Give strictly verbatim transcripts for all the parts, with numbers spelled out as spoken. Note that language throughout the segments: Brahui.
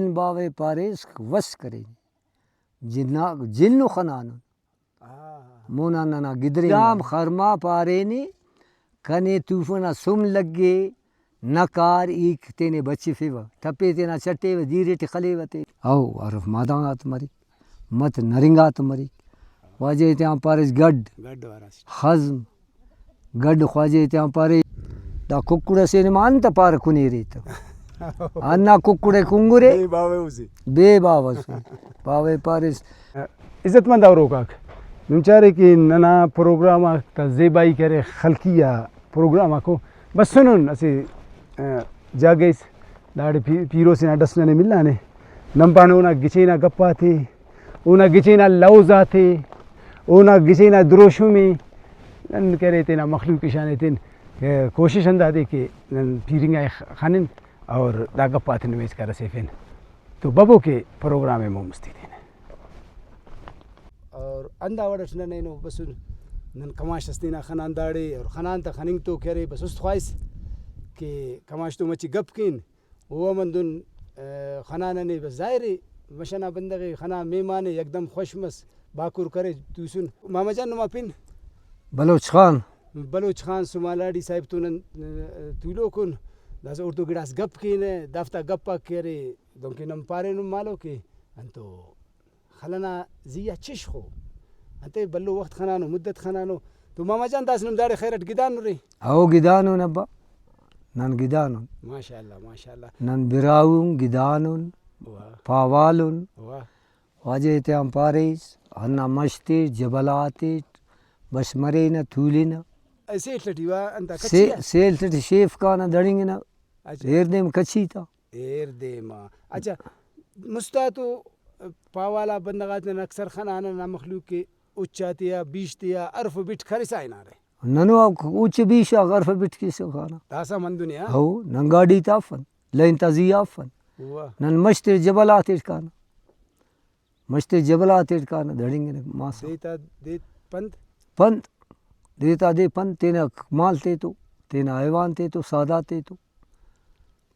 باوہ پاریس وس کرینے۔ جنا-، جن و خنانن۔ آ۔ مونا ننا گدرینگا۔ جام خرما پارینے، کنے طوفان نا سم لگے، نہ کار ایک تینے بچفیوہ، ٹپے تینا چٹیوہ، دیرے ٹی خلیوہ تے۔ او، ہرف مادان آت مریک، مت نرنگ آت مریک۔ واجہ تیان پاریس گڈ، گڈ وارس۔ خزم، گڈ خواجہ تیان پارے، دا ککڑ اسے نما انت پارہ کنیرے تہ؟ ہندا ککڑ ءِ کنگرے۔ بے باوہ اسے۔ بے باوہ اسے۔ باوہ پاریس۔ عزت مند اوروکاک، نم چارے کہ ننا پروگرام آک تا زیبائی کرے، خلقی آ پروگرام آکو بسنن اسہ، آ، جاگہ اس داڑے پی-، پیرو سے نا ڈس ننے ملانے، نم پانہ اونا گچین آ گپ آتے، اونا گچین آ لوز آتے، اونا گچین آ دروشم ءِ۔ نن کرے تینا مخلوق ءِ شان ایتن، کوشش ہندادے کہ نن پیرنگا ءِ خنن اور دا گپ آتے نمے اسکا رسیفن۔ تو ببو کہ پروگرام ءِ مون مستی تینے۔ اور ہندا وڑ اٹ نن اینو بسن، نن کماش اس تینا خنان داڑے اور خنان تا خننگ تو کہ ارے بس است خواہس کہ کماش تو مچہ گپ کین۔ او ہم ہندن، آ، خنانہ نے بس ظاہر ءِ مش ئنا بندغ ءِ، خنا مہمان ءِ، یکدم خوش مس، باکر کرے توسن۔ ماما جان نما پن؟ بلوچ خان۔ بلوچ خان سمالاڑی صاحب تو نن، آ، تولوکن، داسہ اوڑتون گڑاس گپ کینہ، دافتا گپ آک کہ ارے دنکہ نن پارینن مالو کہ انتو خل ئنا زی آ چش خو۔ انتئے بھلو وخت خنانو، مدت خنانو۔ تو ماما جان، داسہ نم داڑے خیر اٹ گدانرے؟ او گدانن ابا، نن گدانن۔ ماشاءاللہ، ماشاءاللہ۔ نن براہون، گدانن، واہ۔ پاوالن۔ واہ۔ واجہ تیان پاریس، ہندا مش تیٹ، جبل آتیٹ، بش مرینہ، تولنہ۔ اے سیل ٹی وا انت آ سے-، کچی آ؟ سیل ٹی شیف کانہ دڑنگنہ۔ اچھا۔ ایردیم کچی تا۔ ایردیم آ۔ اچھا، مستا تو پاوالا بندغ آتے نن اکثر خنانہ نا مخلوق کہ اُچ آتیا، بیش تیا، ہرف و بٹ کرسا ہنارہ۔ ننو آک اُچ بیش آک ہرف بٹ کیسہ خانہ۔ داسہ ہم ہندن ءِ، ہاں؟ ہو، نن گاڈی تا افن، لین تا زی آ افن۔ واہ۔ نن مش تے جبل آتیٹ کانہ۔ مش تے جبل آتیٹ کانہ، دڑنگنہ ماسا۔ دے تا دے پند؟ پند۔ دے تا دے پند، تینا مال تیتو، تینا حیوان تیتو، سادا تیتو۔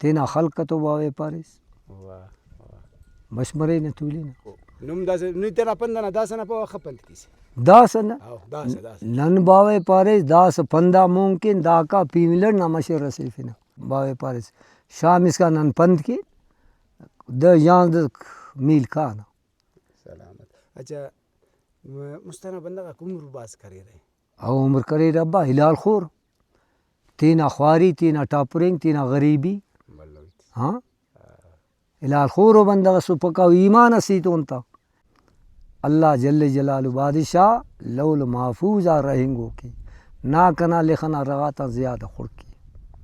تینا خلق تو باوہ پاریس۔ واہ، واہ۔ بش مرینہ تولنہ۔ نم داسہ، نی تینا پند ئنا داسہ نا پاوہ اخہ پند کیسہ۔ داسہ نا۔ ہاں، داسہ، داسہ۔ نن باوہ پاریس داسہ پندا مون کین داکا پیملڑ نا مش ئے رسیفنہ۔ باوہ پاریس شام اسکان نن پند کین دہ یانزدہ میل کانہ۔ سلامت۔ اچھا، م-، مست ئنا بندغ آک عمر بھاز کریرہ۔ او عمر کریرہ ابا، حلال خور۔ تینا خواری، تینا ٹاپرینگ، تینا غریبی۔ بھلو ہیت۔ ہاں؟ حلال خور و بندغ ئسو، پکا او ایمان ئسے ایتون تا۔ اللہ جل جلالہ بادشاہ لوح محفوظ آ رہینگوکے۔ نا کنا لخ ئنا رغاتان زیادہ خڑکی۔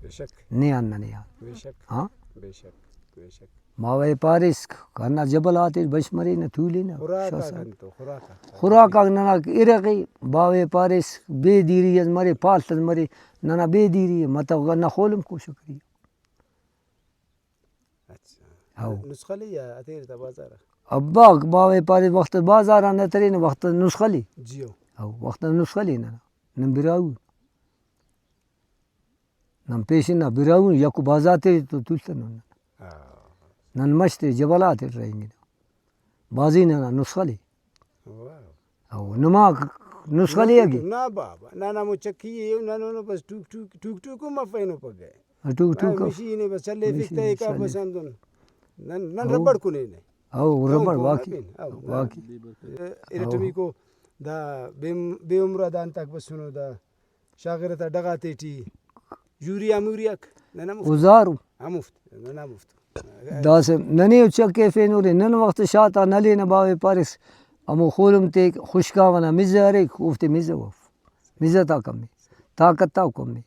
بے شک۔ نے آن ننے آن۔ بے شک۔ ہاں؟ بے شک، بے شک۔ باوہ پاریس، ہندا جبل آتیٹ بش مرینہ، تولنہ۔ خوراک آک انتو؟ خوراک آک؟ خوراک آک ننا ارغ ءِ، باوہ پاریس بے دیری ئس مرے، پالت ئس مرے، ننا بے دیری ءِ، متو نہ خولم کوشکری۔ اچھا۔ ہاؤ۔ نسخلی یا اتیر تا بازار آ؟ ابا، باوہ پاریس وخت بازار آ نہ ترینہ، وخت نسخلی۔ جیو۔ ہاؤ، وخت نسخلی ننا، نن براہو۔ نن پیشن نا براہون یکو بازار تے تو تولتنن۔ ہاں۔ نن مش تے جبل آتیٹ رہینگنہ۔ بازی ننا نسخہ لے۔ واہ۔ او نما نسخہ لے اگہ۔ نا بابا، ننا مو چکی ءِ، ننو بس ٹوک ٹوک، ٹوک ٹوک ہم مفینو پگہ۔ ٹوک ٹوک ہاں، اف۔ مشین ءِ بس چلیفک مشین تے کا بس چلیفک۔ ہندن۔ نن، نن او۔ ربڑ کنینہ۔ او، ربڑ، او، واقعی۔ او، واقعی۔ ارٹمیکو دا بے، بے عمرہ دا انتاک بسنو دا۔ شاغرہ تا ڈغ آتے ٹی یوریا موریاک نن ہموفت۔ او زارو۔ ہموفت، نن ہموفت۔ داسہ ننے او چک ایفینورے، نن وخت شاتا نلینہ باوہ پاریس، ہمو خولم تے خشکاوہ نا مزہ اریک، اوفتے مزہ اف۔ مزہ تا کم ءِ، طاقت تا کم ءِ۔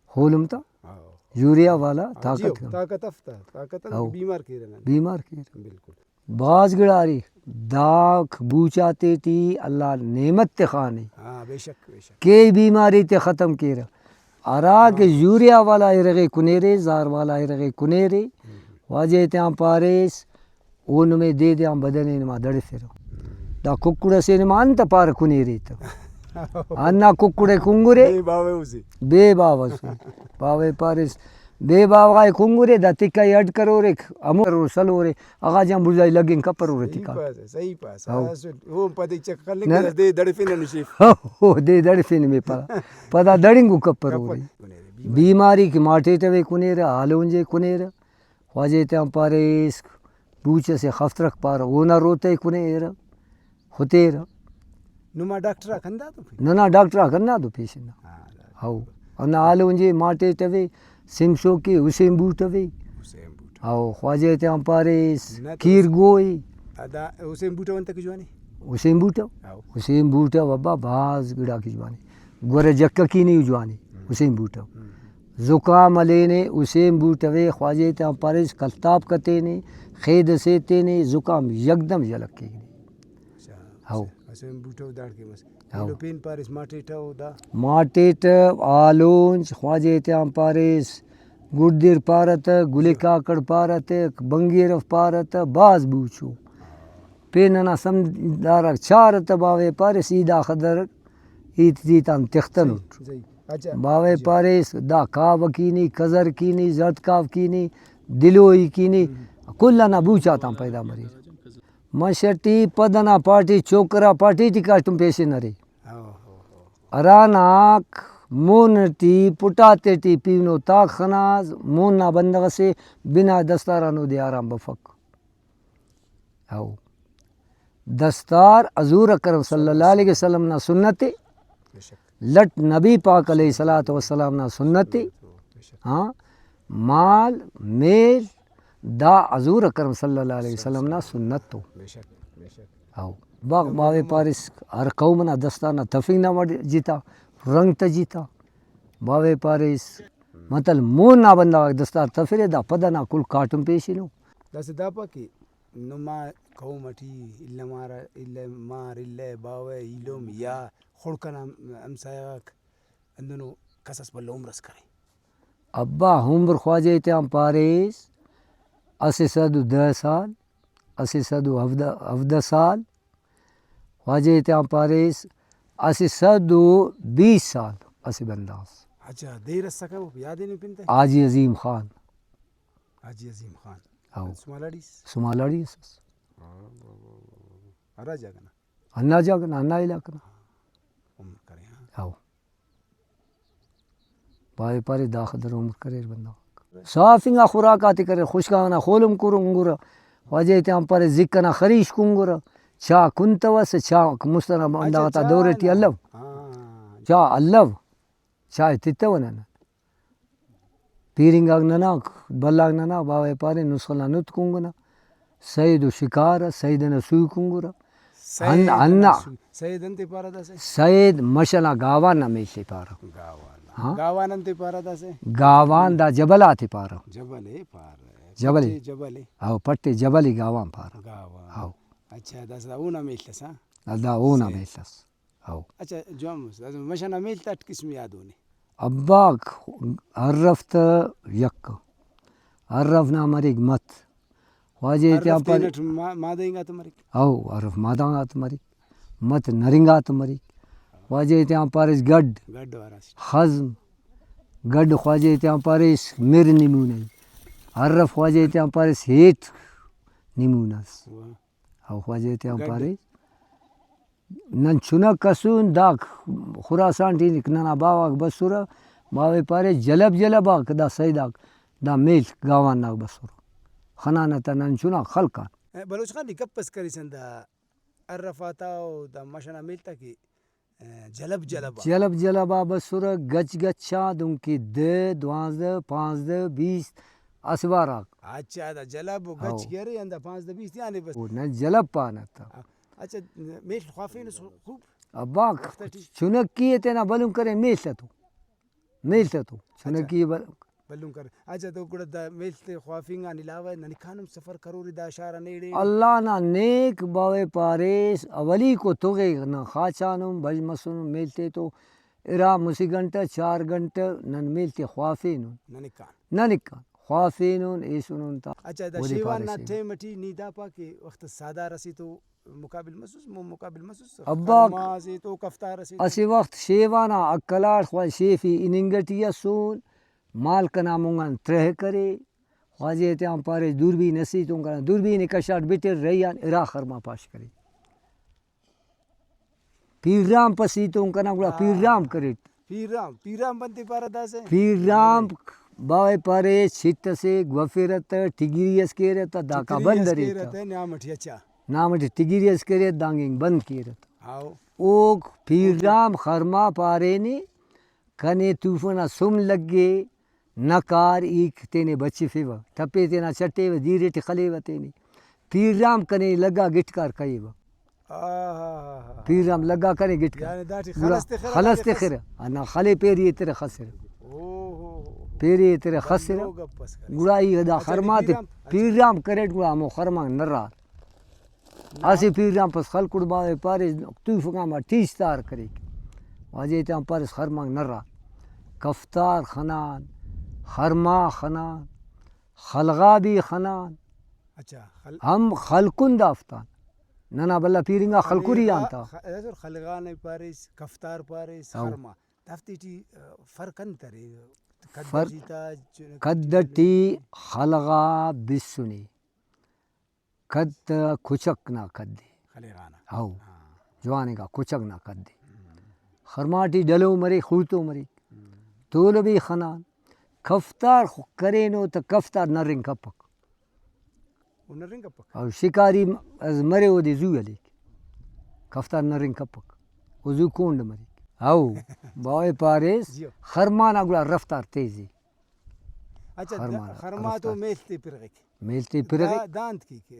خولم تا ہاں۔ یوریا والا ہاں، طاقت جیو، کم۔ طاقت اف تا، طاقت اف ہاؤ۔ بیمار کیرہ نن۔ بیمار کیرہ۔ بالکل۔ بھاز گڑا ارے، داک بوچ آتے ٹی اللہ نعمت تخانے۔ ہاں، بے شک، بے شک۔ کیہی بیماری تے ختم کیرہ۔ ہرا کہ ہاں۔ یوریا والا ارغے کنیرے، زار والا ارغے کنیرے، ہم۔ واجہ تیان پاریس، او نمے دے دے آن بدن ءِ نما دڑفرہ۔ دا ککڑ ئسے نما انت پارہ کنیرے تہ؟ ہندا ککڑ ءِ کنگرے۔ بے باوہ اسے۔ بے باوہ اسے۔ باوہ پاریس، بے باوہ غائے کنگرے، دا تکہ ئے اڈ کرورے، ہمو کرور سلورے، اغا جان بڑزائی لگنگ کپرورے صحیح تکا۔ پاسہ، صحیح پاسہ۔ ہاؤ۔ اسٹ، او پدے چک خلنگ نہ۔ کہ دے دڑفنہ نشیف۔ ہو، دے دڑفنہ مے پدا۔ پدا دڑنگو کپرورے۔ کپر۔ بیماری کہ ماٹیٹ ئے کُنیرہ، آلونج ئے کُنیرہ۔ خواجہ تیان پاریس، بوچ ئسے خفترک پارہ، اونا روتہ ئے کُنیرہ۔ ہتیرہ۔ نما ڈاکٹر آک ہندادو پیشن؟ ننا ڈاکٹر آک ہندادو پیشن نا۔ ہاں، ہاں۔ ہو۔ ہندا آلونجے ماٹیٹ ئے، سم سوکے، حسین بوٹ ئے۔ حسین بوٹ۔ ہو، خواجہ تیان پاریس، نہ تو کیر گو ئے۔ دا حسین بوٹ انت کہ جوان ئے؟ حسین بوٹ۔ ہو۔ حسین بوٹ ابا بھاز گڑا کہ جوان ئے۔ گورہ جکہ کینے جوان ئے، ہم۔ حسین بوٹ۔ ہم۔ زکام ہلینے، حسین بوٹ ئے، خواجہ تیان پاریس، کلتاب کتینے، خید ئسے ایتینے، زکام یکدم یلہ کینے۔ اچھا، ہو۔ حسین بوٹو داڑکے مس۔ ہو۔ ایلو پین پاریس ماٹیٹ او دا؟ ماٹیٹ، آلونج، خواجہ تیان پاریس، گڑدیر پارہ تہ، گلے کاکڑ پارہ تہ، بنگیرف پارہ تہ، بھاز بوچو۔ پین ئنا سمجھدار آک چارہ تہ باوہ پاریس، ای داخہ در ہیت تیتان تختنٹ۔ صحیح، صحیح۔ اچھا۔ باوہ جی۔ پاریس، دا کاوہ کینی، کزر کینی، زڑد کاو کینی، دلوئی کینی، ہم۔ کل ئنا بوچ آتان پیدا مریر۔ مش ٹی پد ئنا پاٹی، چوکرا پاٹی ٹی کاٹم پیشن ارے۔ ہو، ہو، ہو۔ ہراناک مون ٹی پٹاتے ٹی پیہنو تاک خناس، مون نا بندغ ئسے بنا دستاران اودے آرام بفک۔ ہو۔ دستار حضور اکرم صلی اللہ علیہ وسلم نا سنت اے۔ بے شک۔ لٹ نبی پاک علیہ الصلوۃ والسلام نا سنت اے۔ بے شک۔ ہاں، مال، میل، دا حضور اکرم صلی اللہ علیہ وسلم نا سنت او۔ بے شک، بے شک۔ ہو۔ باغ باوے پاریس ہر قوم نا دستار نا تفنگ نا وڑ جتا، رنگ تا جتا۔ باوے پاریس مطلب مون نا بندغ آک دستار تفرہ، دا پد ئنا کل کاٹم پیشنو۔ داسہ دا پا کہ نما قوم ٹی الہ مار، الہ مار، الہ باوہ، ایلم یا خڑک ئنا ہمسایہ غاک ہندنو کس اس بھلو عمر ئس کرے؟ ابا عمر خواجہ تیان پاریس اسہ سد و دہ سال، اسہ سد و ہفدہ، ہفدہ سال، خواجہ تیان پاریس اسہ سد و بیس سال اسہ بندغ اس۔ اچھا، دیر اسکہ یاد ءِ نی پن تے؟ حاجی عظیم خان۔ حاجی عظیم خان۔ ہاؤ۔ سمالاڑی اس؟ سمالاڑی اس۔ ہرا جاگہ نا؟ ہندا جاگہ نا، ہندا علاقہ نا۔ عمر کرے، ہاں۔ ہاؤ۔ پائے پارے داخہ در عمر کریر بندغ آک۔ صاف انگا خوراک آتے کریر، خشک آ نا خول ہم کنگرہ، خواجہ تیان پارے زک ئنا خریش کنگرہ، چاہ کنتوسہ، چاہ مست ئنا بندغ آتا دورہ ٹی الو۔ ہاں۔ چاہ الو، چاہ تتو نن۔ پیرنگاک ننا، بھلاک ننا، باوہ پارے نسخہ نا نت کنگنہ، سید و شکار، سید ئنا سوئی کنگرہ۔ سید ہن-، ئنا ہندا۔ سوئی۔ سید انتے پارہ داسہ؟ سید مش ئنا گاوان نا میل تے پارہ۔ گاوان۔ ہاں۔ گاوان انتے پارہ داسہ؟ گاوان دا جبل آتے پارہ۔ جبل ئے پارہ۔ جبل ئے۔ پٹے جبل ئے۔ ہاؤ، پٹے جبل ئے گاوان پارہ۔ گاوان۔ ہاؤ۔ اچھا، داسہ دا اونا میل اس، ہاں؟ دا اونا سید۔ میل اس۔ ہاؤ۔ اچھا، جوان مس، داسہ مش ئنا میل تا اٹ قسم یادو نے؟ اباک ہر ہفتہ یک، ہر ہفت نا مریک مت۔ خواجہ ہر تیان ہفتے پارے۔ نٹ ما-، مادہ انگا تہ مریک؟ ہاؤ، ہر ہفت مادہ انگا تہ مریک۔ مت نرنگا تہ مریک۔ خواجہ تیان پاریس گڈ۔ گڈ وارا اسٹ۔ خزم۔ گڈ خواجہ تیان پاریس مر نمونہ ای۔ ہر ہفت خواجہ تیان پاریس ہیٹ نمونہ اس۔ واہ۔ ہاؤ، خواجہ تیان گڈ۔ پاریس۔ نن چنک اسون، دا خراسان ٹی ننا باوہ غاک بسرہ، باوہ پارے جلب جلب آک دا سید آک دا میل گاوان نا بسرہ، خنانہ تا نن چنا خلک آن۔ اے، بلوچ خان نی گپ اس کریس ہندا ارف آتا و دا مش ئنا میل تا کہ، اے، جلب جلب آ۔ جلب جلب آ بسرہ، گچ گچ آ دنکہ دہ، دوانزدہ، پانزدہ، بیست اسہ وار آک۔ اچھا، دا جلب و گچ ہاؤ۔ کہ ارے ہندا پانزدہ بیست آنے بس۔ او نن جلب پانہ تا۔ اچھا، میڷ خوافینس خوب؟ ابا، وخت ٹی؟ چنکی ءِ تینا بھلن کرے میڷ اتو۔ میڷ اتو۔ اچھا۔ چنکی ءِ بھل-، بھلن کرے۔ اچھا، تو گڑا دا میڷ تے خوافنگ آن علاوہ ننکان ہم سفر کرورے دا شار آن ایڑے ایڑے؟ اللہ نا نیک باوہ پاریس، اولیکو تغ ءِ نن خاچانن، بژ مسنن میڷ تے تو ارا مسہ گھنٹہ، چار گھنٹہ نن میڷ تے خوافینن۔ ننکان؟ ننکان۔ خوافینن، ایسنن تا۔ اچھا، دا اودے شیوان نا پاریس۔ ٹائم ٹی نی دا پا کہ وخت سادار اسے تو مقابل مسس، مون مقابل مسس، ابا، خرما سے تو کفتار سے تو۔ اسہ وخت شیوان آ ہکل آٹ خواہے شیف ای ہننگ ٹی اسون، مالک ئنا مونگ آن ترہ کرے، خواجہ تیان پارے دوربین اسیتون کنا، دوربین ئے کشاٹ بٹر رہی آن ارا خرما پاش کرے۔ پیرام پسیتون کنا گڑا ہاں۔ پیرام کریٹ۔ پیرام، پیرام بند تے پارہ داسہ۔ پیرام باوہ پارے چھٹ اسے گوفرہ تہ ٹگری ئس کیرہ تہ داکا ٹگری بند ئس ارے کیرہ تہ۔ تہ نیام ٹی اچھا۔ نام ٹی ٹگری ئس کیرہ دانگ اینگ بند کیرہ تہ۔ ہاؤ۔ اوک پیرام خرما پارینے کنے توفہ نا سم لگے، نہ کار ایک تینے بچفیوہ، ٹپے تینا چٹیوہ، دیر ٹی خلیوہ تینے۔ پیرام کنے لگا گٹکار کہیوہ۔ آہا۔ پیرام لگا کنے گٹکار۔ یعنی داٹی گڑا خلس تخرہ، خلس خلس۔ تخرہ، ہندا خلے پیری ایترہ خسرہ۔ اوہو۔ پیری ایترہ خسرہ۔ بندو گپ اس کرے۔ گڑا ای دا اچھا، خرما تے پیرام، اچھا۔ پیرام کریٹ گڑا ہمو خرمانک نرار۔ اسہ پیران پس خلکڑ باوہ پاریس، توفک آن با ٹیچ تار کریک۔ واجہ تیان پاریس خرمانک نرا۔ کفتار خنان، خرما خنان، خلغا بھی خنان۔ اچھا، خل-، ہم خلکن دافتان۔ ننا بھلا پیر انگا خلکری آن تا۔ خ-، خلغا نا پاریس، کفتار پاریس، ہاں۔ خرما۔ دافتے ٹی، آ، فرق انت ارے؟ قد فرق ٹی تا چ-، قد ٹی خلغا بسنے۔ قد تہ کچک نا قد ءِ۔ خلیغانہ۔ ہو۔ ہاں۔ جواننگا کچک نا قد ءِ۔ ہم۔ خرما ٹی ڈلو مریک، خوڑتو مریک۔ ہم۔ تولہ بھی خنان۔ کفتار خو-، کرینو تہ کفتار نرنگ کپک۔ او نرنگ کپک؟ او شکاری م-، از مرے اودے زو ہلیک۔ کفتار نرنگ کپک۔ او زو کونڈ مریک۔ ہو۔ باوہ پاریس، جیو۔ خرما نا گڑا رفتار تیز ءِ۔ اچھا، خرما، خرما تو رفتار۔ میڷ تے پرغک۔ میڷ تے پرغک۔ دا، دا انت کیک،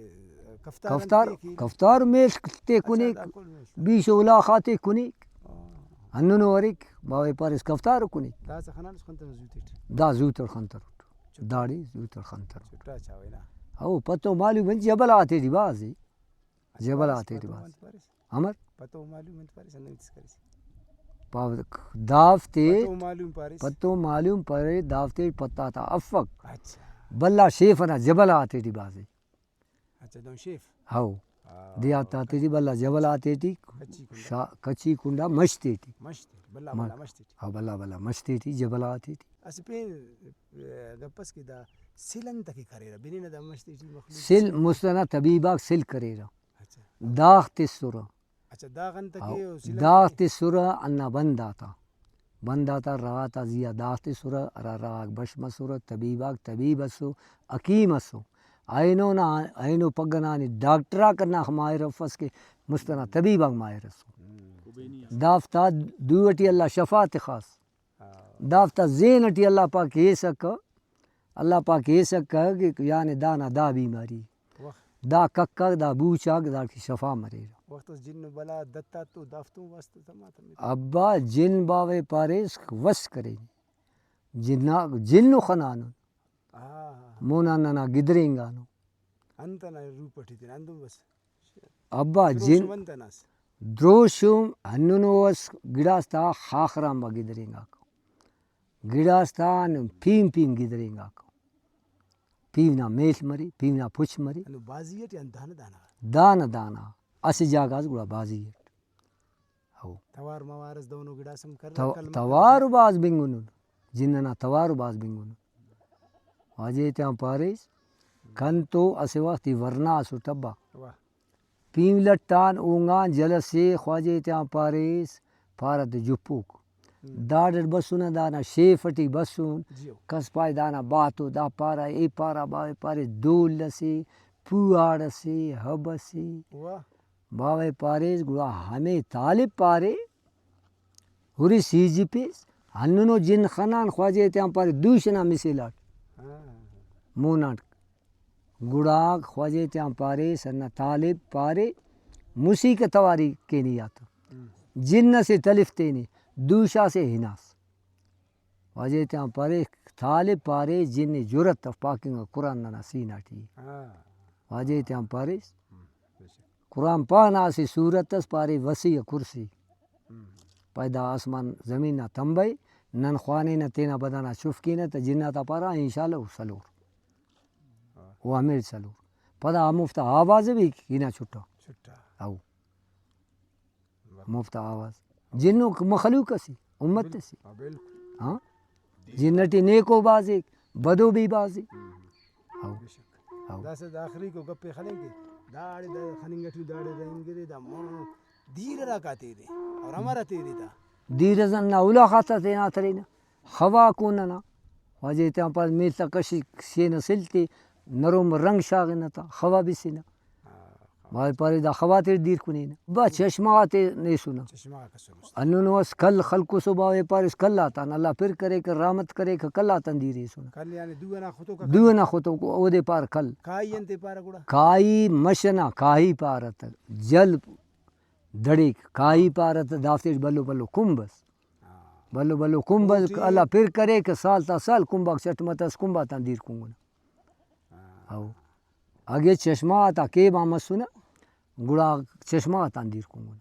کفتار انت کفتار، کیک؟ کفتار میڷ تے اچھا، کنیک، دا کل میڷ۔ بیش و الاخ آتے کنیک۔ آہ۔ ہندنو اریک، باوہ پاریس کفتار کنیک۔ داسہ خنانس خنتنو زو تیٹ۔ دا زو تیٹ خنتروٹ۔ چٹا۔ داڑے زو تیٹ خنتروٹ۔ چٹا چاوہ نا۔ او پتو معلوم انت جبل آتے ٹی بھاز ءِ۔ اچھا، جبل پاریس آتے ٹی پتو بھاز۔ انت پاریس؟ امر؟ پتو معلوم انت پاریس، ہندن ہیت اس کریس۔ پاو-، دافتے پتو معلوم پاریس۔ پتو معلوم پارے، دافتے پتا تا افک۔ اچھا۔ بھلا شیف ئنا جبل آتے ٹی بھاز ءِ۔ اچھا، دہن شیف؟ ہو۔ آ، دیہات آتے ٹی بھلا جبل آتے ٹی کچی کنڈا۔ شا-، کچی کنڈا مش تے ٹی۔ مش تے، بھلا، مش۔ بھلا مش تے ٹی۔ ہاں، بھلا بھلا مش تے ٹی، جبل آتے ٹی۔ اسہ پین، ا، گپ اس کہ دا سل انتکہ کریرہ؟ بنینہ دا مش تے ٹی مخلوق؟ سل مست ئنا طبیب آک سل کریرہ۔ اچھا۔ داغ تسرہ۔ اچھا، داغ انت او کہ او سلنگ داغ کہ؟ تسرہ ہندا بند آتا، بند آتا رغ آتا زیہا داغ تسرہ، ہرا رغ آک بش مسرہ، طبیب آک طبیب اسو، حکیم اسو، اینو نا، اینو پگہ نا نی ڈاکٹر آک ہندا ماہر افس کہ مست ئنا طبیب آک ماہر اسو۔ ہم۔ دافتا دو ٹی اللہ شفا تخاس۔ ہاں۔ دافتا ذہن ٹی اللہ پاک ایسکہ، اللہ پاک ایسکہ کہ یعنی دانا دا بیماری، واہ۔ دا ککک، دا بوچاک، داٹی شفا مریرہ۔ وختس جن و بلا دتاتو دافتون واسطہ تما تمے۔ ابا جن باوہ پاریس وس کرینے۔ جنا، جن و خنانن۔ ہاں۔ مونا ننا گدرینگانو۔ انت ئنا روپ ٹی تینا ہندن بس۔ ابا جن دروشم انت ئنا اس؟ دروشم ہندنو اس، گڑاس تا خاخر آنبا گدرینگاکو، گڑاس تا ہندن پین پین گدرینگاکو۔ پیو نا میڷ مرے، پیو نا پچ مرے۔ ہندن بازی اٹ یا دانہ دانہ؟ دانہ دانہ، اسہ جاگہ اس گڑا بازی اٹ۔ ہو۔ توار موار اس دہنو گڑاس ہم کرہ، تو-، کل مہ توار کرہ۔ بھاز بنگنن، جن ئنا توار بھاز بنگنن۔ واجہ تیان پاریس، کنتو اسہ وخت ای ورنا ئسٹ ابا۔ واہ۔ پیو لٹان اونگان جلسے خواجہ تیان پاریس، پارہ تہ جپوک۔ ہم۔ داڑٹ بسنہ دانا شیف ٹی بسن، جیو۔ کس پائے دانا باتو، دا پارہ، اے پارہ، باوہ پاریس دول ئسے، پوہاڑ ئسے، ہب ئسے۔ واہ۔ باوہ پاریس، گڑا ہمے طالب پارے، ہُرس ہیجپیس، ہندنو جن خنان خواجہ تیان پارے، دوش ئنا مثال آٹ۔ ہاں۔ موناٹ گڑا خواجہ تیان پاریس، ہندا طالب پارے، مسیکہ تواری کینی آتہ۔ ہم۔ جن ئسے تلف تینے، دوشاسے ہناس۔ واجہ تیان پارے، طالب پارے، جن ئے جرات اف پاکنگ قرآن ننا سینہ ٹی۔ ہاں۔ واجہ تیان پاریس، ہم، بے شک۔ قرآن پاک نا اسہ سورت اس پارے وسیع کرسی۔ ہم۔ پائے دا آسمان زمین نا تمبہ ءِ، نن خوانینہ تینا بدن آ چف کینہ تہ جنات آ پارہ، آ انشاءاللہ او سلور۔ ہاں۔ او ہمیڑ سلور۔ پدا ہموفتا آواز ءِ بھی ہنا چٹا۔ چٹا۔ او۔ ہموفتا آواز۔ جنو مخلوق اسے، امت اسے۔ ہاں، بالکل۔ ہاں؟ جن ٹی نیکو بھازے، بدو بھی بھازے۔ ہاں۔ ہاں۔ بے شک۔ ہاں۔ داسہ دا آخری کو گپے خننگ کہ داڑے دا خننگ ٹی داڑے رہینگرے، دا مر دیر ہرا کا تیرے اور امر تیرے دا۔ دیر زن نا الاخاتا تینا ترینہ۔ خوا کون ننا۔ واجہ تیان پاس میل تا کشی شین اسل تے نروم رنگ شاغنہ تا خوا بسنہ۔ ہاں۔ باوہ پارے دا خوا تیٹ دیر کنینہ۔ با چشمہ غاتے نیسنہ۔ چشمہ غاک اسر است۔ ہندنو اس کل خلکسو باوہ پاریس کل آتان اللہ پر کریکہ، رحمت کریکہ، کل آتان دیر ایسنہ۔ کل یعنی دو ئنا خطوک آ کل؟ دو ئنا خطوک، اودے پار کل۔ کاہی انتے پارہ گڑا؟ کاہی مش ئنا کاہی پارہ تہ۔ جل دڑیک کاہی پارہ تہ دافتیٹ بھلو بھلو کمب ئس۔ ہاں۔ بھلو بھلو کمب ئس، اوٹی اللہ پر کریکہ سال تا سال کمب آک چٹ متس، کمب آتان دیر کنگنہ۔ ہاں۔ ہاؤ۔ اگہ چشمہ غاتا کیب آن مسنہ، گڑا چشمہ غاتان دیر کنگنہ۔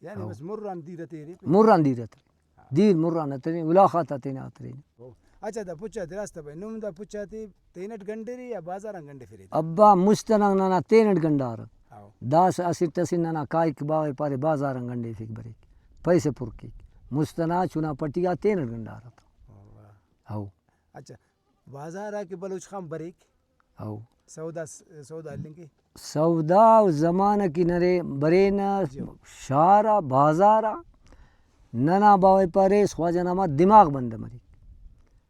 یعنی ہاؤ۔ بس مر آن دیر اتیرے۔ مر آن دیر اتیرے۔ دیر مر آن اتیرے، الاخاتا تینا اتیرینہ۔ اچھا، دا پچ آتے راست بھائی، نم دا پچ آتے تینٹ گنڈرے یا بازار آن گنڈفرے؟ ابا، مست ئنا ننا تینٹ گنڈارہ۔ ہاؤ۔ داسہ اسٹ اسٹ ننا کائک باوہ پارے بازار آن گنڈیفک بریک، پیسہ پر کیک۔ مست ئنا چنا پٹی آ تینٹ گنڈارہ تا۔ واہ۔ ہاؤ۔ اچھا، بازار آ کہ بلوچ خان بریک؟ ہاؤ۔ سودا س-، سودا ہلنگ کے؟ سودا و زمانہ کہ ننے برینہ، جی۔ شار آ، بازار آ، ننا باوہ پاریس خواجہ نما دماغ بند مریک۔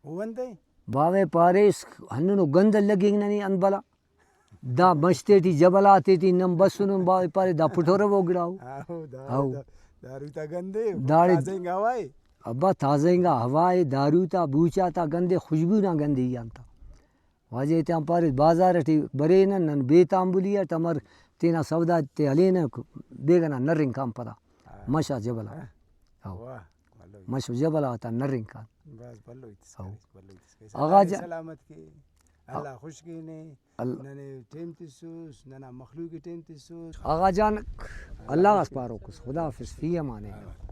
او انتئے؟ باوہ پاریس ہندنو گند لگنگ ننے انت بلا۔ دا مش تیٹی جبل آتیٹی نن بسنن، باوہ پارے دا پٹورو گڑاؤ۔ ہاؤ، دا، ہاؤ۔ دا، دارو تا گندے، داڑے تازہ انگا ہوائے۔ ابا تازہ انگا ہوائے، دارو تا بوچا تا گندے، خوشبو نا گندے ای آن تا۔ واجہ تیان پاریس بازار ٹی برینہ، نن بے تانبلی اٹ امر تینا سودا تے ہلینہ، بیگہ نا نرنگ کان پدا۔ ہاں۔ مش آ جبل آ۔ ہاں۔ ہاؤ۔ واہ، بھلو ہیت۔ مش و جبل آتا نرنگ کان۔ بس بھلو ہیت اس ہاؤ۔ کریس، بھلو ہیت اس کریس۔ آغا اللہ جان۔ سلامت کے۔ ہاؤ۔ اللہ خوش کینے۔ ال- ننے ٹائم تسوس، ننا مخلوق ءِ ٹائم تسوس۔ آغا جان، اللہ غاس پاروکس، خدا حافظ، فی امان اللہ۔